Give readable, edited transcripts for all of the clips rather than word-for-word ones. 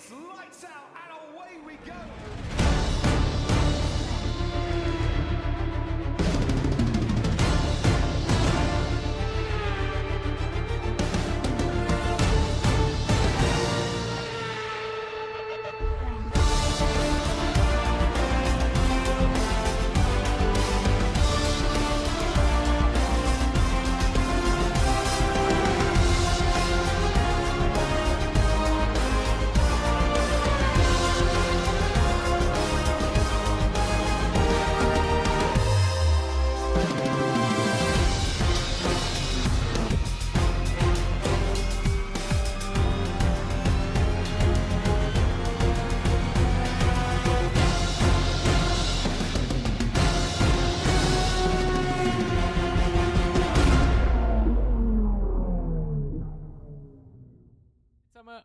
It's lights out and away we go.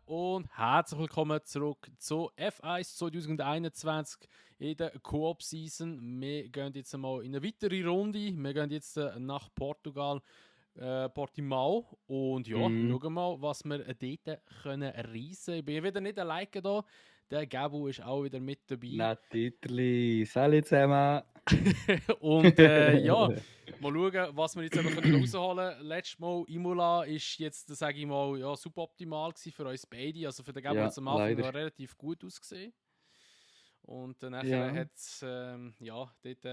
Und herzlich willkommen zurück zu F1 2021 in der Coop-Season. Wir gehen jetzt einmal in eine weitere Runde. Wir gehen jetzt nach Portugal, Portimao. Und ja, schauen mal, was wir dort können reisen können. Ich bin wieder nicht alleine da. Der Gabu ist auch wieder mit dabei. Natürlich. Salut zusammen. Und ja, mal schauen, was wir jetzt rausholen können. Letztes Mal Imola ist jetzt, sage ich mal, ja, suboptimal für uns beide. Also für den Gabu hat es am Anfang noch relativ gut ausgesehen. Und dann hat es, ja, dort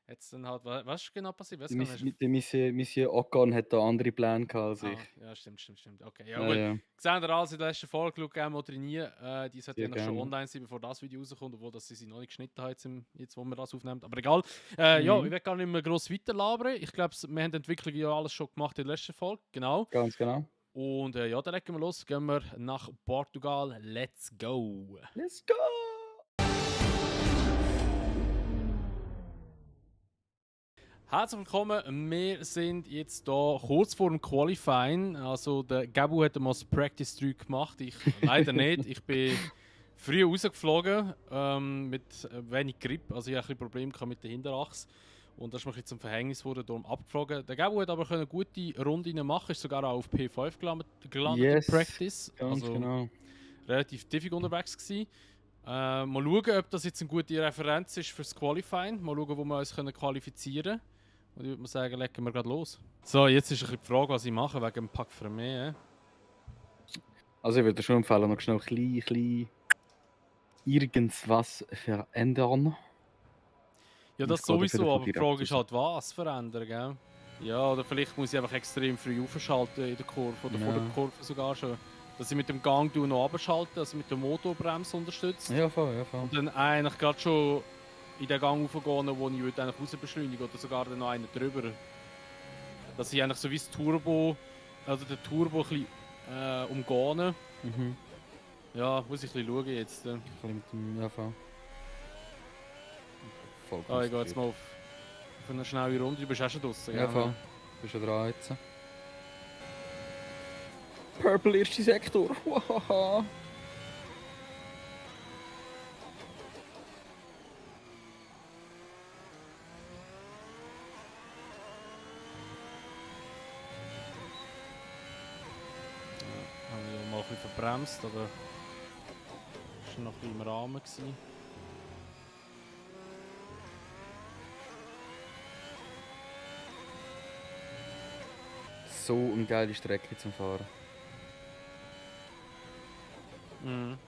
hat es dann halt, was ist genau passiert? Monsieur Ocon hat da andere Pläne gehabt als ich. Ja, stimmt. Okay, ja, gut. Ja. Gesehen ihr alles in der letzten Folge, schaut oder nie. Die sollte Sehr eigentlich schon gerne. online sein, bevor das Video rauskommt, obwohl sie sie noch nicht geschnitten haben, jetzt wo wir das aufnehmen. Aber egal. Ja, ich will gar nicht mehr gross weiterlabern. Ich glaube, wir haben die Entwicklung ja alles schon gemacht in der letzten Folge. Genau. Ganz genau. Und ja, dann legen wir los. Gehen wir nach Portugal. Let's go! Let's go! Herzlich willkommen, wir sind jetzt hier kurz vor dem Qualifying. Also der Gabu hat mal das Practice 3 gemacht, ich leider nicht. Ich bin früh rausgeflogen mit wenig Grip, also ich hatte ein bisschen Probleme mit der Hinterachse. Und das ist mir jetzt zum Verhängnis geworden, darum abgeflogen. Der Gabu hat aber eine gute Runde machen, ist sogar auch auf P5 gelandet im Practice. Ganz also genau. Relativ tiefig unterwegs gewesen. Mal schauen, ob das jetzt eine gute Referenz ist fürs Qualifying. Mal schauen, wo wir uns qualifizieren können. Und ich würde mal sagen, legen wir gerade los. So, jetzt ist ein bisschen die Frage, was ich mache wegen dem Pack für mich. Also ich würde schon empfehlen, noch schnell ein bisschen irgendwas verändern. Ja, das sowieso, aber die Frage ist halt, was verändern, gell? Ja, oder vielleicht muss ich einfach extrem früh aufschalten in der Kurve oder vor der Kurve sogar schon. Dass ich mit dem Gang noch abschalte, also mit der Motorbremse unterstützt. Ja, voll. Und dann eigentlich gerade schon in den Gang raufgehen, wo ich eigentlich raus beschleunige oder sogar dann noch einen drüber. Dass ich eigentlich so wie das Turbo, also den Turbo ein bisschen umgehen. Ja, muss ich ein bisschen schauen jetzt. Ein bisschen mit dem, ja, voll. Ich gehe jetzt mal auf eine schnelle Runde. Du bist auch schon draussen, ja, voll. Du bist schon dran jetzt. Purple erste Sektor. Wahaha. Habe ich mal ein bisschen verbremst, aber das war noch ein bisschen im Rahmen gewesen. So eine geile Strecke zum Fahren. Ja.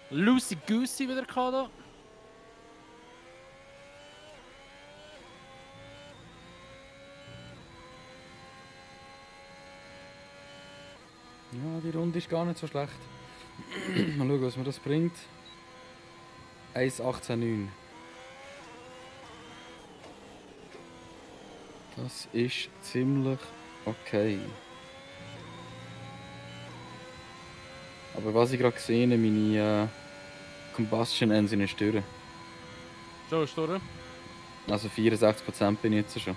Lucy Goosey wieder gehabt. Ja, die Runde ist gar nicht so schlecht. Mal schauen, was mir das bringt. 1,18,9. Das ist ziemlich okay. Aber was ich gerade gesehen habe, meine Combustion Engine ist durch. Schon ist durch? Also 64% bin ich jetzt schon.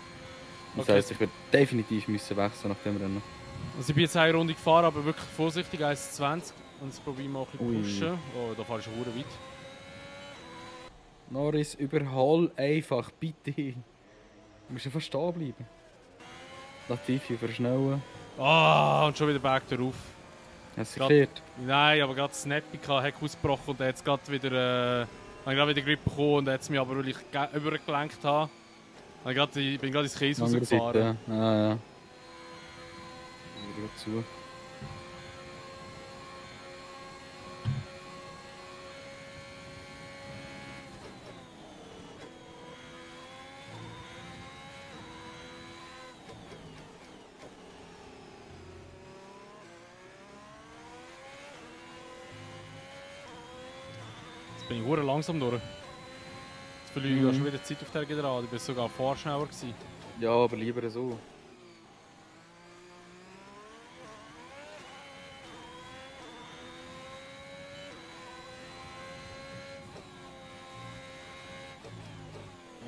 Das heisst, ich werde definitiv wechseln nach dem Rennen. Also ich bin jetzt eine Runde gefahren, aber wirklich vorsichtig, 1,20. Und jetzt probiere ich mal ein bisschen pushen. Oh, da fahre ich schon weit. Norris, überhol einfach, bitte. Du musst einfach stehen bleiben. Latifi verschnellen. Ah, und schon wieder back darauf. Hast du Grad- geklärt? Nein, aber gerade Snappy hat ausgebrochen und jetzt gerade wieder, gerade wieder Grip bekommen und jetzt mich aber, weil ich übergelenkt habe, ich bin gerade ins Käse Andere rausgefahren. Seite, ja. Ja. Wieder zu. Jetzt bin ich hure langsam durch. Jetzt verliere ich schon wieder Zeit auf der Gerade. Ich bin sogar vorschneller gewesen. Ja, aber lieber so.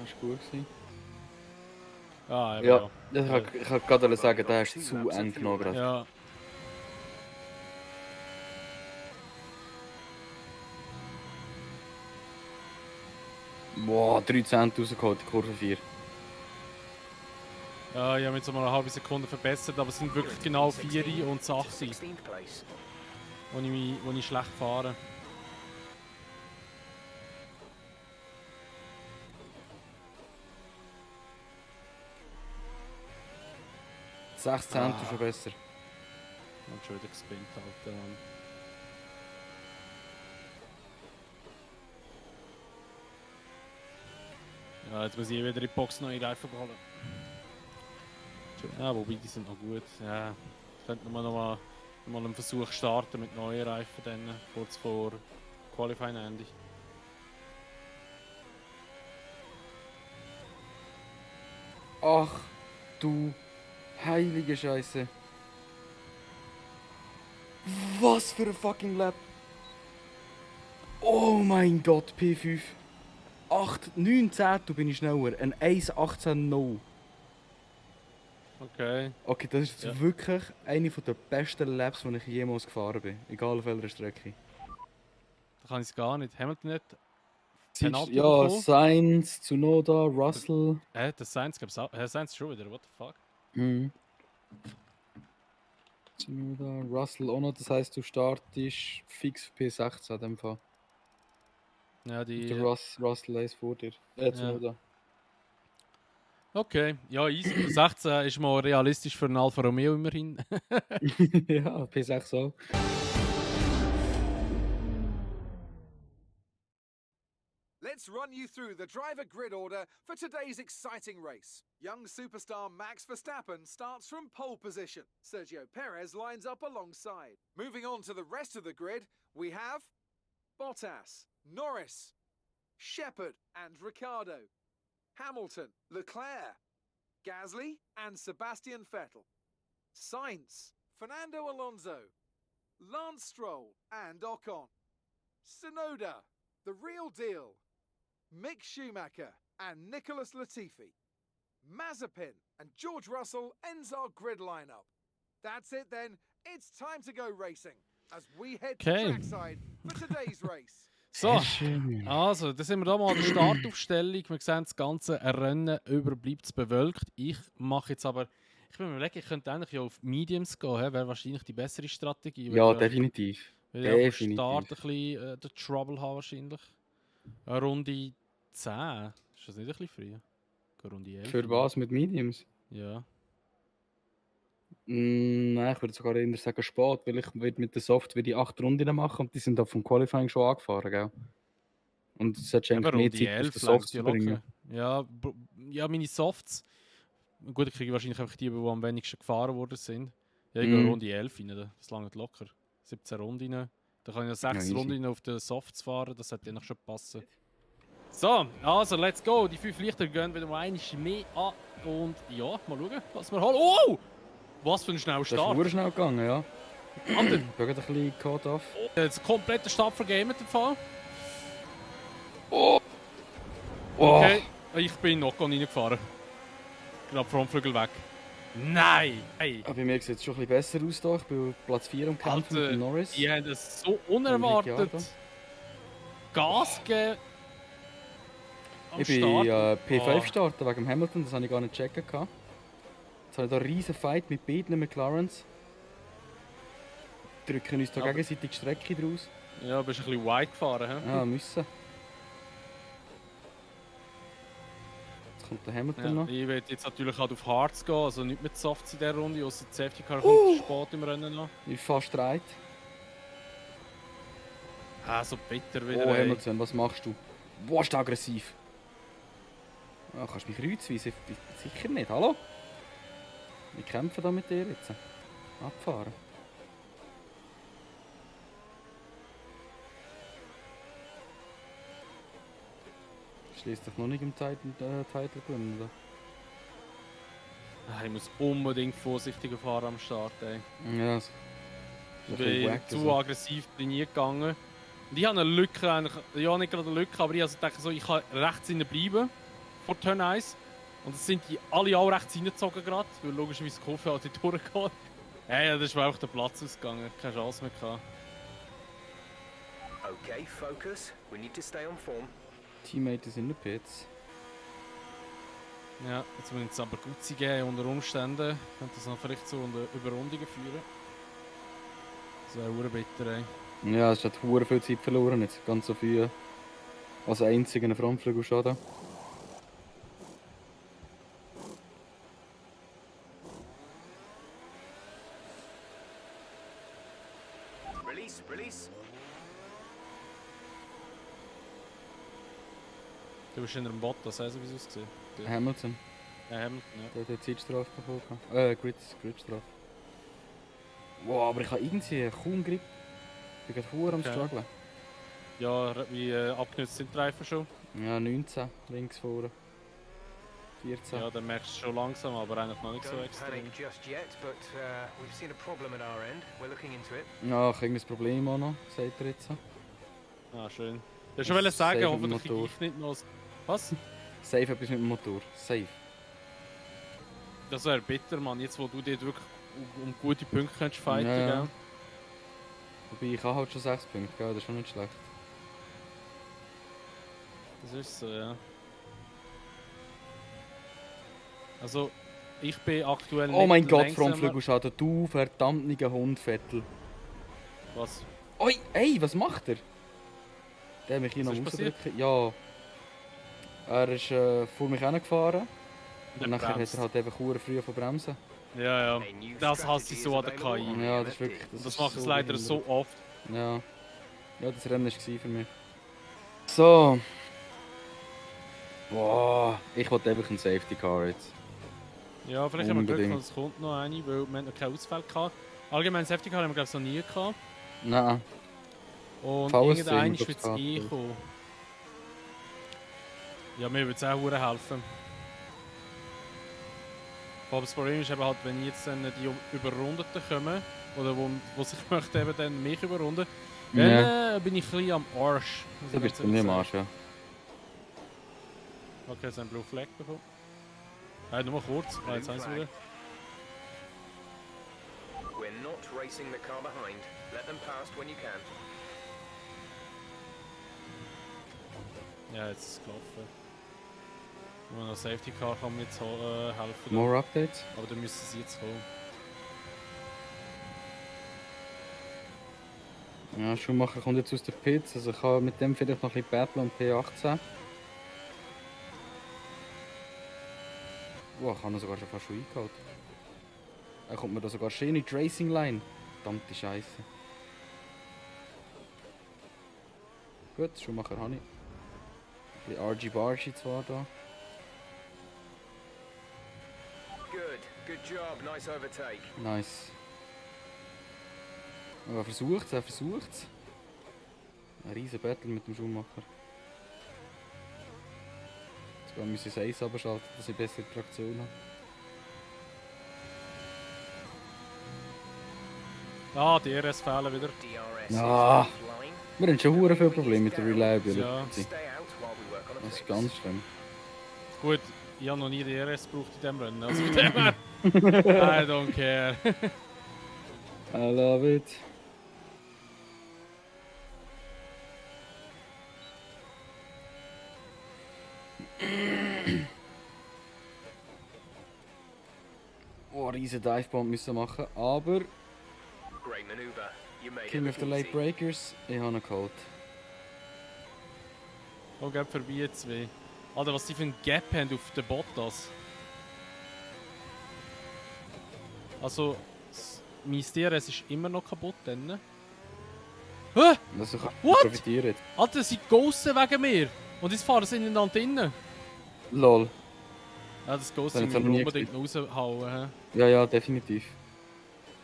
Das war gut gewesen. Ah, Ja, ich hab gerade sagen, der ist zu eng genommen gerade. Ja. Boah, 13 rausgeholt, die Kurve 4. Ja, ich habe mich jetzt mal eine halbe Sekunde verbessert, aber es sind wirklich genau 4 und 8, wo ich schlecht fahre. Sechs Zehntel schon besser. Und schon wieder gespinnt, Alter, Mann. Ja, jetzt muss ich wieder in die Box neue Reifen holen. Ja, wobei die sind noch gut. Ja, könnten wir noch mal einen Versuch starten mit neuen Reifen dann, kurz vor Qualifying Ende. Ach, du heilige Scheiße. Was für ein fucking Lap. Oh mein Gott, P5. 8, 9 Zehntel bin ich schneller. Ein 1,18,0. Okay. Okay, das ist jetzt Ja. wirklich eine der besten Laps, die ich jemals gefahren bin. Egal auf welcher Strecke. Da kann ich es gar nicht. Hamilton nicht. Siehst- Penalty Ja, bekommen? Sainz, Tsunoda, Russell. Das Sainz gab's auch. Sainz schon wieder, what the fuck? Mhm. Tsunoda, Russell auch noch. Das heisst, du startest fix auf P16 in dem Fall. Ja, die. Der Russell ist vor dir. Tsunoda. Okay, ja, easy. Für 16 ist mal realistisch für einen Alfa Romeo immerhin. Ja, P6 auch. Let's run you through the driver grid order for today's exciting race. Young superstar Max Verstappen starts from pole position. Sergio Perez lines up alongside. Moving on to the rest of the grid, we have Bottas, Norris, Shepard and Ricciardo, Hamilton, Leclerc, Gasly and Sebastian Vettel, Sainz, Fernando Alonso, Lance Stroll and Ocon, Tsunoda, the real deal, Mick Schumacher and Nicholas Latifi, Mazepin and George Russell ends our grid lineup. That's it then, it's time to go racing as we head to Okay. trackside for today's race. So, also, da sind wir da mal an der Startaufstellung. Wir sehen, das ganze Rennen über bleibt bewölkt. Ich mache jetzt aber, ich bin mir überlegen, ich könnte eigentlich ja auf Mediums gehen, wäre wahrscheinlich die bessere Strategie. Ja, definitiv. Weil ich auf dem definitiv. Start ein bisschen den Trouble haben wahrscheinlich. Eine Runde 10, ist das nicht ein bisschen früh? Eine Runde 11? Für was mit Mediums? Ja. Nein, ich würde sogar eher sagen spät, weil ich würde mit der Soft die 8 Runden machen und die sind auch vom Qualifying schon angefahren, gell? Und es hat Aber eigentlich mehr Runde Zeit, auf 11 der Soft längst zu ja bringen. locker. Ja, ja, meine Softs. Gut, ich kriege wahrscheinlich einfach die am wenigsten gefahren worden sind. Ja, ich gehe Runde 11 rein, das langt locker. 17 Runden rein. Da kann ich noch 6 easy. Runden auf den Softs fahren, das sollte noch schon passen. So, also let's go. Die 5 Lichter gehen wieder mal einmal mehr an. Und ja, mal schauen, was wir holen. Oh! Was für ein schneller Das ist Start. sehr schnell gegangen, ja. Alter, Ich bin gerade ein bisschen caught off. jetzt komplett Start vergamet im Fall. Oh! Okay, ich bin noch gar nicht reingefahren. Gerade Frontflügel weg. Nein! Hey. Bei mir sieht es schon ein bisschen besser aus hier. Ich bin auf Platz 4 am Kämpfen Alter, mit Norris. die haben es so unerwartet Ricciardo. Gas gegeben. Am Ich bin Start. P5 Ah. gestartet wegen dem Hamilton, das habe ich gar nicht checken gehabt. Jetzt habe ich da einen riesen Fight mit beiden McLarens. Drücken uns da Aber- gegenseitig die Strecke draus. Ja, bist ein bisschen wide gefahren, hä? Ja, müssen. Jetzt kommt der Hamilton Ja, noch. ich will jetzt natürlich halt auf Hards gehen, also nicht mit Softs in dieser Runde, außer die Safety Car kommt spät im Rennen noch. Ich bin fast reit. Ah, so bitter wieder. Oh, ey. Hamilton, was machst du? Boah, ist der aggressiv. Ja, kannst du mich kreuzweise? Sicher nicht, hallo? Wir kämpfen da mit dir jetzt. Abfahren. Schließt dich noch nicht im Title gewinnen, oder? Ah, ich muss unbedingt vorsichtiger fahren am Start, ey. Ja, das Ich ist ein bisschen bin wack, zu also. aggressiv bin nie gegangen. Und ich habe eine Lücke eigentlich, ja nicht gerade eine Lücke, aber ich also dachte so, ich kann rechts hinten bleiben, vor Turn 1. Und es sind die alle auch rechts reingezogen gerade, weil logischerweise die Kurve halt nicht durchgeht. Ja, das war einfach der Platz ausgegangen, keine Chance mehr gehabt. Okay, focus. We need to stay on form. Teammate ist in den Pits. Ja, jetzt müssen es aber Gutzi geben unter Umständen. Könnte das noch vielleicht zu Überrundungen führen. Das wäre verdammt bitter, ey. Ja, es hat hure viel Zeit verloren, jetzt ganz so viel. Als einziger einen Frontflügelschaden. Release, release. Du bist in einem Bottas, also wie es aussieht. Hamilton, Hamilton, ja. der hat Zeitstrafe bekommen. Gridstrafe. Wow, aber ich habe irgendwie kaum Grip. Ich bin gerade hure am Okay. strugglen. Ja, wie abgenutzt sind die Reifen schon. Ja, 19 links vorne. 14. Ja, dann merkst du es schon langsam, aber eigentlich noch nicht so Don't extrem. panic just yet, but we've seen a problem at our end. We're looking into it. Ja, ich habe irgendein Problem auch noch, sagt er jetzt. Ah, schön. Du hast schon wollen sagen, Safe mit dem hoffentlich Motor. ich nicht noch... Was? Safe etwas mit dem Motor. Safe. Das wäre bitter, Mann. Jetzt, wo du dir wirklich um gute Punkte könntest fighten, Ja, ja. gell? Wobei ich habe halt schon 6 Punkte, gell? Das ist schon nicht schlecht. Das ist so, ja. Also, ich bin aktuell Oh nicht mein Gott, langsamer- Frontflügelschaden. Du verdammter Hund, Vettel. Was? Oi, ey, was macht er? Der hat mich hier Was noch ist passiert? rausgedrückt. Ja. Er ist vor mich hingefahren. Und nachher hat er halt einfach hure früh von bremsen. Ja, ja. A new Das hasse strategy ich is so an der available KI. on Ja, the das ist MFD. wirklich. Und das ist macht es leider behindert. so oft. Ja. Ja, das Rennen war für mich. So. Boah, ich wollte einfach einen Safety Car jetzt. Ja, vielleicht haben wir Glück, Unbedingt. und es kommt noch eine, weil wir haben noch keinen Ausfall gehabt. Allgemein Safety Car haben wir glaube ich noch nie gehabt. Nein. Und VSC irgendein haben wir, ist glaub ich, jetzt gehabt. eingekommen. Ja, mir würde es auch verdammt helfen. Aber das Problem ist eben halt, wenn jetzt dann die Überrundeten kommen, oder wo sich möchten eben dann mich überrunden, dann Ja. bin ich ein bisschen am Arsch. muss Du ich bist ganz bei mir ehrlich am sagen. Arsch, ja. Okay, jetzt haben wir einen Blue Flag bekommen. Nur mal kurz. Ah, jetzt haben sie wieder. We're not racing the car behind. Let them past when you can. Ja, jetzt ist es gelaufen. Nur noch Safety Car kann mir jetzt helfen. More Updates? Aber dann müssen sie jetzt kommen. Ja, Schumacher kommt jetzt aus den Pits, also ich kann mit dem vielleicht noch ein bisschen battlen um P18. Wow, ich habe ihn sogar schon fast schon eingeholt. Er kommt mir da sogar schön in die Racing Line. Verdammte Scheiße. Gut, Schumacher habe ich. Ein bisschen Argy-Bargy zwar da. Good job. Nice overtake. Nice. Aber er versucht's, er versucht's. Ein riesen Battle mit dem Schumacher. Jetzt muss ich das Eis abschalten, dass ich bessere Traktion habe. Ah, die RS fehlen wieder. DRS Ah. is offline. Wir haben schon hure viel Probleme mit der Ja. Reliability. Stay out while we work on a Das ist fix. ganz schlimm. Gut, ich habe noch nie die RS gebraucht in diesem Rennen. Also von dem her. I don't care. I love it. einen riesen Divebomb müssen machen, aber Great maneuver. You made King it of the look Late easy. Breakers, ich habe ihn geholt. Oh, geht vorbei zwei. Alter, was die für ein Gap haben auf den Bottas. Also, mein DRS ist immer noch kaputt dann. Hä? Also kann What? profitieren jetzt. Alter, sie ghosten wegen mir. Und jetzt fahren sie ineinander rein. Lol. Ja, das Das Ghosting haben sie müssen noch wir nie unbedingt raushauen. Hä? Ja, definitiv.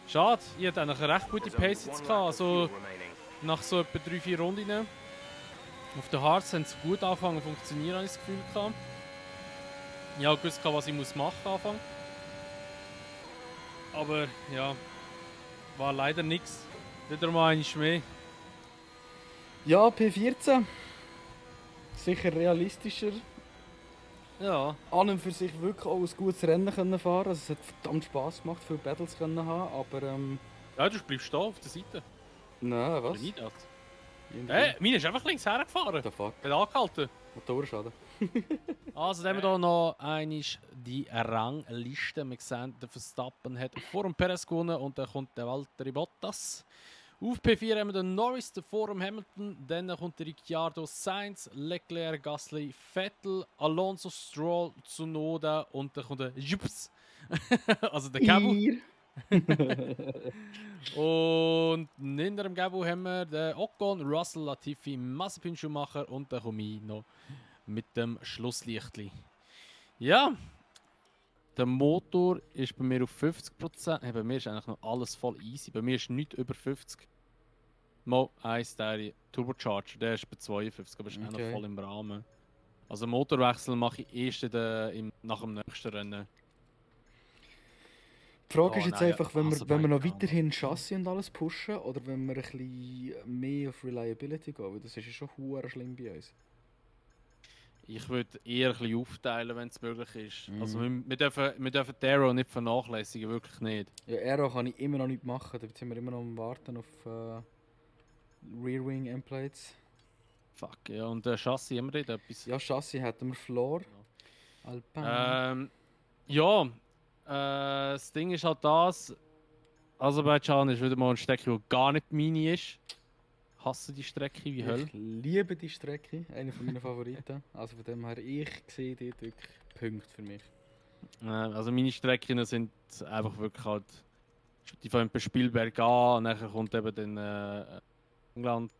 Schade, ich hatte eigentlich eine recht gute There's only Pace jetzt one gehabt. lap of Also fuel remaining. nach so etwa 3-4 Runden. Auf den Harz haben sie gut angefangen zu funktionieren, habe ich das Gefühl gehabt. Ich habe gewusst, was ich machen muss anfangen. Aber ja, war leider nichts. Wieder mal eines mehr. Ja, P14. Sicher realistischer. Ja, An und für sich wirklich auch ein gutes Rennen können fahren. Also es hat verdammt Spass gemacht, viele Battles können haben, aber ja, du bleibst da auf der Seite. nein, was? Oder nicht das? Irgendwie- Meine ist einfach links hergefahren. What the fuck? Hat angehalten. Motorschaden. Also, dann haben wir hier noch einmal die Rangliste. Wir sehen, der Verstappen hat vor dem Perez gewonnen und dann kommt der Valtteri Bottas. Auf P4 haben wir den Norris, der vor dem Hamilton. Dann kommt der Ricciardo, Sainz, Leclerc, Gasly, Vettel, Alonso, Stroll, Tsunoda und dann kommt der Jups. Also der Cabu. Und hinter dem Gabu haben wir den Ocon, Russell, Latifi, Mazepin, Schumacher und dann komme ich noch mit dem Schlusslichtli. Ja, der Motor ist bei mir auf 50%. Hey, bei mir ist eigentlich noch alles voll easy. Bei mir ist nichts über 50. Mal eins der Turbocharger, der ist bei 52, aber ist auch noch Okay. voll im Rahmen. Also Motorwechsel mache ich erst nach dem nächsten Rennen. Die Frage Oh, ist jetzt nein, einfach, also wenn wir noch bei- weiterhin Chassis und alles pushen oder wenn wir ein bisschen mehr auf Reliability gehen, weil das ist ja schon hure schlimm bei uns. Ich würde eher ein bisschen aufteilen, wenn es möglich ist. Mhm. Also wir dürfen die Aero nicht vernachlässigen, wirklich nicht. Ja, Aero kann ich immer noch nicht machen, da sind wir immer noch am Warten auf Rear Wing Endplates. Fuck, ja. Und der Chassis, haben wir dort etwas? Ja, Chassis hätten wir Floor. Alpine. Ja, das Ding ist halt das. Aserbaidschan ist wieder mal eine Strecke, die gar nicht meine ist. Hasse die Strecke wie Hölle. Ich liebe die Strecke, eine von meinen Favoriten. Also von dem her, ich sehe dort wirklich Punkte für mich. Also meine Strecken sind einfach wirklich halt. Die fangen bei Spielberg an und dann kommt eben dann England,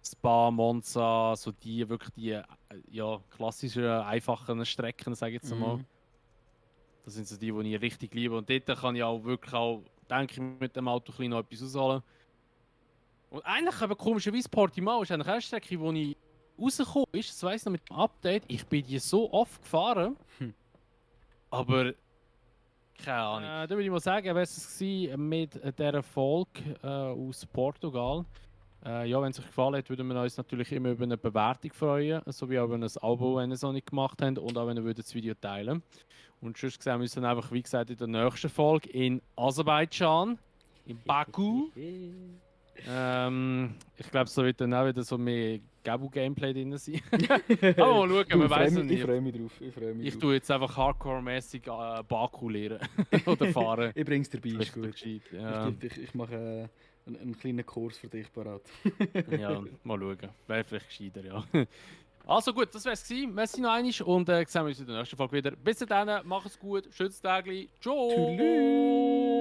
Spa, Monza, so die wirklich die ja, klassischen, einfachen Strecken, sage ich jetzt mal. Mhm. Das sind so die ich richtig liebe. Und dort kann ich auch wirklich auch, denke ich, mit dem Auto ein bisschen noch etwas ausholen. Und eigentlich eben komischerweise Portimao ist eigentlich eine Strecke, wo ich rausgekommen ist, das weiss ich noch mit dem Update. Ich bin die so oft gefahren. Aber keine Ahnung. Da würde ich mal sagen, wäre es gewesen mit dieser Folge aus Portugal. Ja, wenn es euch gefallen hat, würden wir uns natürlich immer über eine Bewertung freuen, sowie auch über ein Abo, wenn ihr es noch nicht gemacht habt, und auch wenn ihr das Video teilen. Und sonst sehen wir uns dann einfach, wie gesagt, in der nächsten Folge in Aserbaidschan, in Baku. Ich glaube, so wird dann auch wieder so mehr Gabu-Gameplay drin sein. Aber mal schauen, man weiß es Ich nicht. freue mich drauf. Ich tue jetzt einfach hardcore-mäßig Baku lernen oder fahren. Ich bring's dabei, Das ist ist gut. gescheit. Ja. Ich mache einen kleinen Kurs für dich parat. Ja, mal schauen. Wäre vielleicht gescheiter, ja. Also gut, das wär's gewesen. Merci noch einmal und sehen wir uns in der nächsten Folge wieder. Bis dann, macht's gut, schönes Tag, ciao! Tschüss.